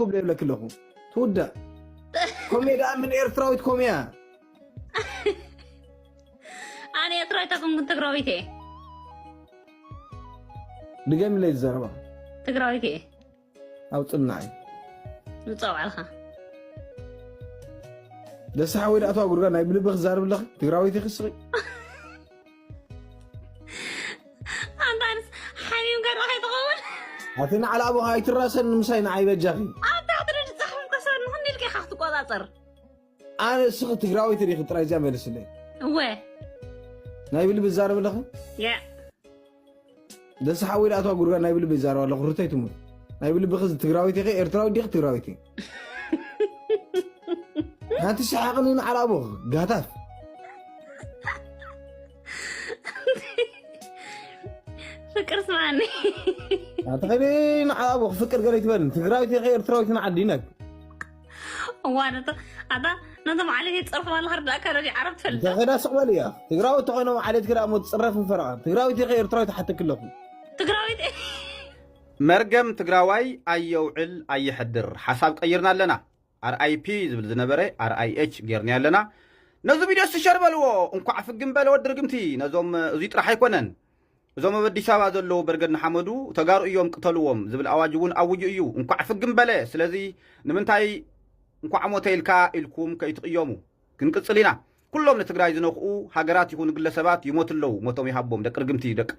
ክብሎ ይብለኪ ኣለኹ። ትውዳእ ኮሜ ደኣ ምን ኤርትራዊት ኮሜያ። ኣነ ኤርትራዊት ኣይኮንኩን፣ ትግራዊት እየ። ድገምለይ ዝዘረባ ትግራዊት እየ። ኣውፅናይ ንፀውዓልካ ደስሓ ወይ ደኣተዋ ጉድጓድ ናይ ብልቢ ክዛርብ ኣለኺ ትግራዊት ይኽስኺ ኣንታንስ ሓሚም ገርባ ከይትኸውን ኣቲ ንዓል ኣቦኻ ኣይትራሰን ንምሳይ ንዓይ በጃኺ ኣብ ታሕቲ ድድፃሕም ከሰር ንኽንድልካ ኢኻ ክትቆፃፀር ኣነ እስኺ ትግራዊት ዲኺ ጥራይ እዚኣ መልስለይ እወ ናይ ብልቢ ዝዛረብ ኣለኺ ያ ደስሓ ወይ ደኣተዋ ጉድጓድ ናይ ብልቢ ይዛረብ ኣለኹ ርተይ ትሙት ናይ ብልብኺ ትግራዊት ኢኺ ኤርትራዊት ዲኺ ትግራዊት ኢኺ ሓንቲ ሰሓቕኒ ንዓል ኣቦኺ ጋታፍ ፍቅር ስማኒ ኣንተ ከይደ ንዓል ኣቦኺ ፍቅር ገለ ይትበልን ትግራዊት ኢኺ ኤርትራዊት ንዓዲ ነግ እዋ ነቶ ኣታ ነቶም ዓሌት የፀርፎም ኣለኻ ርዳእካ ነዚ ዓረብ ትፈልጥ እንተ ከዳ ስቕ በል እያ ትግራዊ ተኾይኖም ዓሌት ክዳ ሞ ትፅረፍ ንፈረቓ ትግራዊት ኢኺ ኤርትራዊት ሓተክ ኣለኹ ትግራዊት መርገም ትግራዋይ ኣየውዕል ኣየሕድር ሓሳብ ቀይርና ኣለና። ኣርኣይፒ ዝብል ዝነበረ ኣርኣይኤች ጌርና ኣለና። ነዚ ቪድዮ ስሸር በልዎ። እንኳዕ ፍግም በለ ወዲ ርግምቲ። ነዞም እዙይ ጥራሕ ኣይኮነን። እዞም ኣብ ኣዲስ ኣበባ ዘለዉ በርገድ ንሓመዱ ተጋሩ እዮም ቅተልዎም ዝብል ኣዋጅ እውን ኣውጁ እዩ። እንኳዕ ፍግም በለ። ስለዚ ንምንታይ እንኳዕ ሞተ ኢልካ ኢልኩም ከይትቕየሙ። ክንቅፅል ኢና። ኩሎም ንትግራይ ዝነኽኡ ሃገራት ይኹኑ ግለሰባት ይሞቱ ኣለዉ። ሞቶም ይሃቦም ደቂ ርግምቲ ደቂ